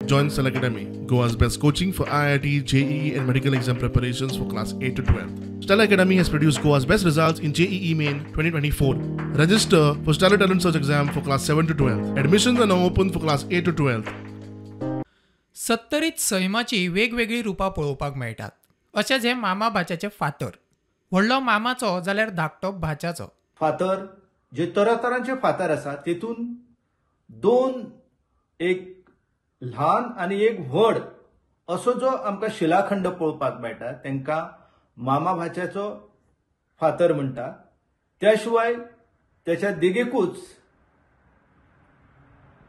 Join Stellar Academy, Goa's best coaching for IIT, JEE and medical exam preparations for class 8 to 12. Stellar Academy has produced Goa's best results in JEE Main 2024. Register for Stellar Talent Search exam for class 7 to 12. Admissions are now open for class 8 to 12. सत्तरीत सैमाची वेगवेगळी रुपां पळोवपाक मेळटात. अशेंच हे मामा भाच्याचे फातर. व्हडलो मामाचो जाल्यार धाकटो भाच्याचो. फातर जे तरातरांचे फातर आसा तेतून दोन, एक ल्हान आनी एक व्हड असो जो आमकां शिलाखंड पळोवपाक मेळटा तांकां मामा भाच्याचो फातर म्हणटा. त्या शिवाय त्याच्या देगेकूच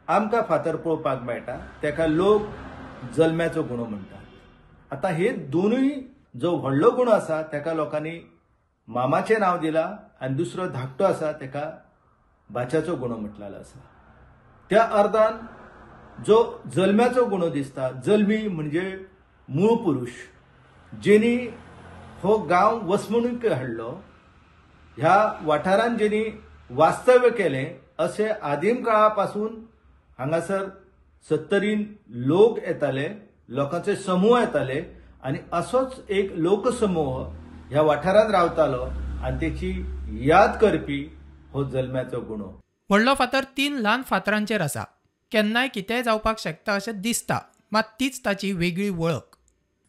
आमकां फातर पळोवपाक मेळटा ताका लोक जल्म्याचो गुणो म्हणटात. आतां हे दोनूय जो व्हडलो गुणो आसा ताका लोकांनी मामाचें नांव दिलां आनी दुसरो धाकटो आसा ताका भाच्याचो गुणो म्हटलेलो आसा. त्या अर्दान जो जल्म्याचो गुणो दिसता, जल्मी म्हणजे मूळ पुरुष जेनी हो गांव वसणुके हाडलो, ह्या वाठारान जेनी वास्तव्य केलें अशें आदीम काळा पासून हांगासर सत्तरीन लोक येताले, लोकांचे समूह येताले आनी असोच एक लोकसमूह ह्या वाठारान रावतालो आनी तेची याद करपी हो जल्म्याचो गुणो. व्हडलो फातर तीन ल्हान फातरांचेर आसा. केन्नाय कितेंय जावपाक शकता अशें दिसता, मात तीच ताची वेगळी वळख.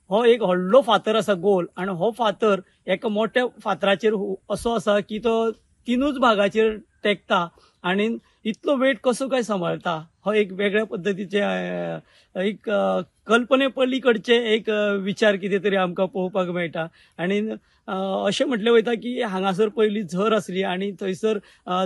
हो एक व्हडलो फातर आसा गोल आनी हो फातर एका मोठ्या फातराचेर असो आसा की तो तिनूच भागाचेर टेकता आनी इतलो वेट कसो काय सांबाळटा हो एक वेगळ्या पद्दतीचे एक कल्पने पलीकडचे एक विचार कितें तरी आमकां पळोवपाक मेळटा. आनी अशें म्हटलें वयता की हांगासर पयलीं झर आसली आनी थंयसर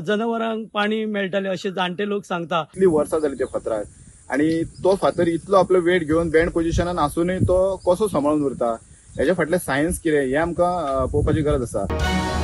जनावरांक पाणी मेळटालें अशें जाणटे लोक सांगता. इतली वर्सां जाली त्या फातराक आनी तो फातर इतलो आपलो वेट घेवन बँड पोजिशनान आसूनय तो कसो सांबाळून उरता हेच्या फाटलें सायन्स कितें हें आमकां पळोवपाची गरज आसा.